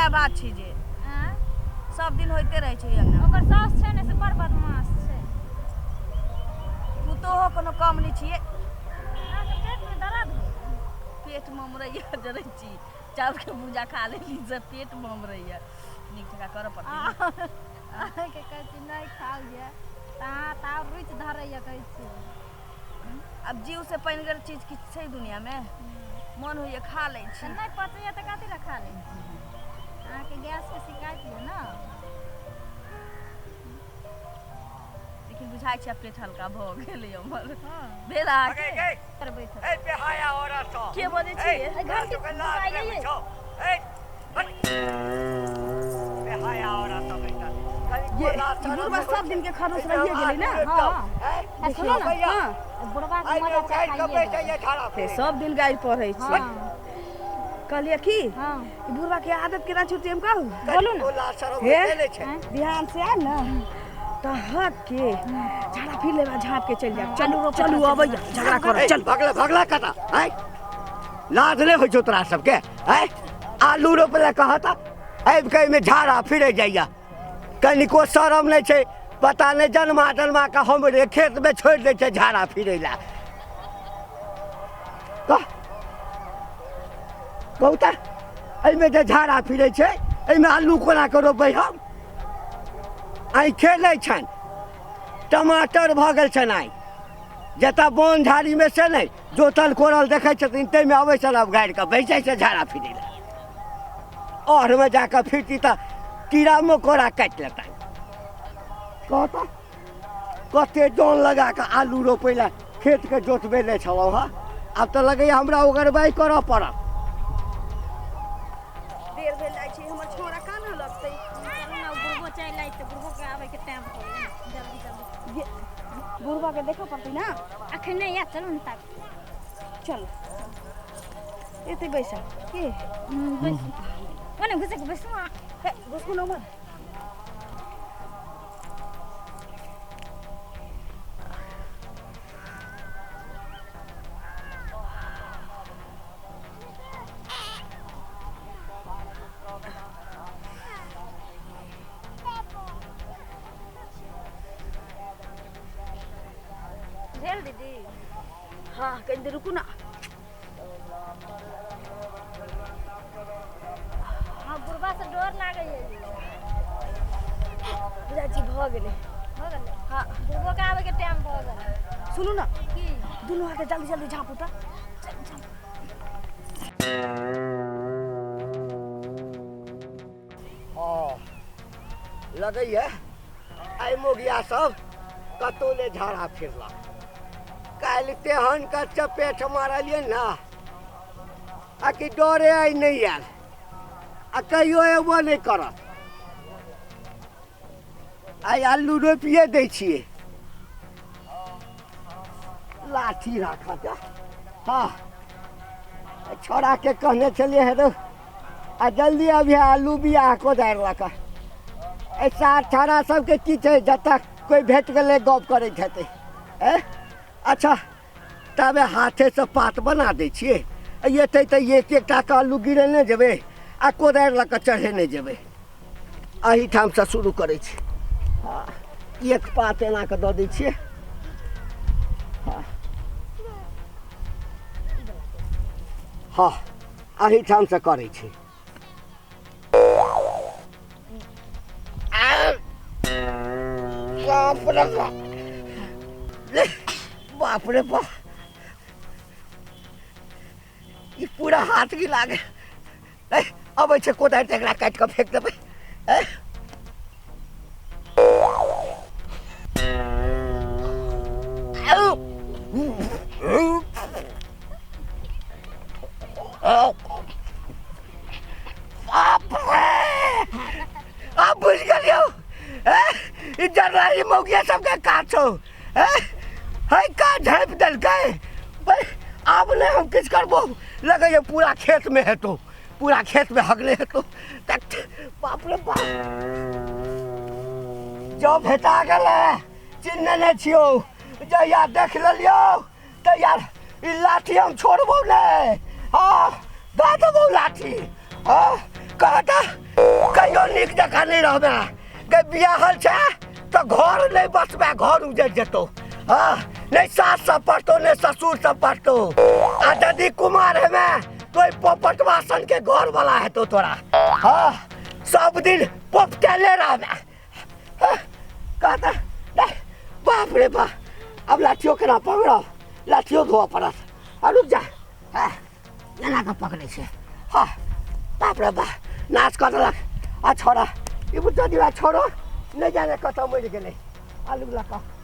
नया बात छै जे आँय? सब दिन होइते रहै छै अंगना। ओकर साउस छै ने से बड़ बदमाश छै। पुतोहो कोनो कम नहि छियै। अहाँके पेटमे दर्द होइए? पेट ममरैया जरै छी, चाउरके भूजा खा लेली से पेट ममरैया। नीक जकाँ करऽ पड़तै ने। अहाँके कहै छी नहि खाउ ये तऽ अहाँ तऽ आओर रुचि धरैए कहै छी। आब जीव से पनिगर चीज किछु छै दुनियामे? मन होइए खा लै छी। तऽ नहि पचैए तऽ कथी लए खा लै छी? अहाँके गैसके शिकायत यऽ ने। लेकिन बुझाइ छै आब पेट हल्का भऽ गेलै हमर। हँ। भेल अहाँके? गे, करबै तऽ ए बेहाया औरत सब। के बजै छियै? ए, घंटी तोरा सबके लाज दबाइ नहि लइए। होइ छौ? ए, हट। बेहाया औरत सब एकटा। कनिको ये लाज ई शरम बुढ़बा नहि होइ सब दिन के छै। खरोस एहिमे रहिए गेलै ने। आवाज हँ। उठतौ, ए? आ सुनू ने, भैया, हँ। बुढ़बाके एहिमे मजा उखाड़ि कऽ चखाइए बैस देबै। जाइए झाड़ा से फिरै। सब दिन गारि पढ़ै छै। हँ। कहलियै की हँ। ई बुढ़बा के आदत केना छुटतै हम कहू? बोलू ने। कनिको लाज शरम हे होइते नहि छै। बिहान से आयल ने तऽ हक के झाड़ा फिर लेबा, झाँप के चलि जायब। चलू आलू रोपै चलू, छथिन। अबैया झगड़ा करब। ए, चल भगला भगला कता आय, लाज नहि होइ छौ तोरा सबके? आय आलू रोपै लए कहता, आबि कऽ एहिमे झाड़ा फिरै जाइया, कनिको शरम नहि छै। पता नहि जन्मा जन्मा कऽ हमरे खेतमे छोड़ि दै छै झाड़ा फिरै लए। कह कहू तऽ, एहिमे जे झाड़ा फिरै छै एहिमे आलू कोना कऽ रोपबै हम? आइ खेलै छनि, टमाटर भऽ गेल छनि। आइ जतऽ बन झाड़ीमे से नहि जोतल कोरल देखै छथिन ताहिमे अबै छनि, आब गाड़ि कऽ बैसै छै झाड़ा फिरै लए। अढ़मे जा कऽ फिरती तऽ कीड़ा मकोड़ा काटि लेतनि। कहता कते जन लगा कऽ आलू रोपै लए खेतके जोतबेने छलहुँ हँ, आब तऽ लगैए हमरा ओगरबाइ करऽ पड़त। देर भेल जाइ छै, हमर छोरा कानऽ लगतै। चलू ने, बुढ़बो चलि आइ तऽ बुढ़बोके आबैके टाइम भऽ गेलै। जल्दी जल्दी। ये बुढ़बा के देखऽ पड़तै ने। अखन नहि आयत, चलू ने तब। चल एतै बैसा के। बैसू, ओने घुसि कऽ बैसू अहाँ। हे घुसकू न उम्हर। भेल दीदी? हँ, कनि देर रुकू ने। हँ, बुढ़बा से डर लागैए। बुझाइ छी भऽ गेलै। भऽ गेलै? हँ। बुढ़बोके आबैके टाइम भऽ गेलै। सुनू ने। की? दुनू हाथे जल्दी जल्दी झाँपू तऽ। हँ, लगैए आइ मोगिया सब कतहु नहि झाड़ा फिरलक। काल्हि तेहन के चपेट मारलियै ने आ कि डरे आइ नहि आयल, आ कहियो एबो नहि करत। आइ आलू रोपिए दै छियै। लाठी राखत। हँ, छौड़ाके कहने छलियै हे रौ, आ जल्दी अभी आलू बिया कोदारि लऽ कऽ। एहि सार छौड़ा सबके की छै, जतऽ कोइ भेट गेलै गप करैत हेतै। ए अच्छा, ताबे हाथेसँ पात बना दै छियै। एतै तऽ एक एकटाके आलू गिरेने जेबै आ कोदारि लऽ कऽ चढ़ेने जेबै। एहिठामसँ शुरू करै छी। हँ, एक पात एना कऽ दऽ दै छियै। हँ हँ, एहिठामसँ करै छी। बाप रे बाप, बाप रे बाप, ई पूरा हाथ गिला गेल। अबै छै कोदारि तऽ एकरा काटि कऽ फेंक देबै। बाप रे, आब बुझि गेलियौ, ई जरलाही मौगिया सबके काज छौ। है का झाँपि देलकै। आब नहि हम किछु करबो, लगैए पूरा खेतमे हेतौ, पूरा खेतमे हगले हेतौ। बाप रे बाप, जब भेटा गेलै चिन्हने नहि छियौ। जहिया देख लेलियौ तहिया ई लाठी हम छोड़बौ नहि। हँ, दऽ देबौ लाठी। हँ, कहता कहियो नीक जकाँ नहि रहबे गे। बियाहल छै तऽ घर नहि बसबे, घर उजड़ि जेतौ। हँ, नहि सास सब पड़तौ, नहि ससुर सब पड़तौ। आ यदि कुमार हेबे तो ओहि पोपटवा सनके घर वाला हेतौ तोरा। हँ, सब दिन पोपटेले रहबे। हँ, कहता नहि, बाप रे बाप, आब लाठियो केना पकड़ब? लाठियो धोअ पड़त। आ रुक जा। हँ, एना कऽ पकड़ै छै। हँ, बाप रे बाप, नाच कऽ देलक। आ छोड़ा, ई बुझ दिवा छोड़ो, नहि जाने कतऽ मरि गेलै आलू लऽ कऽ।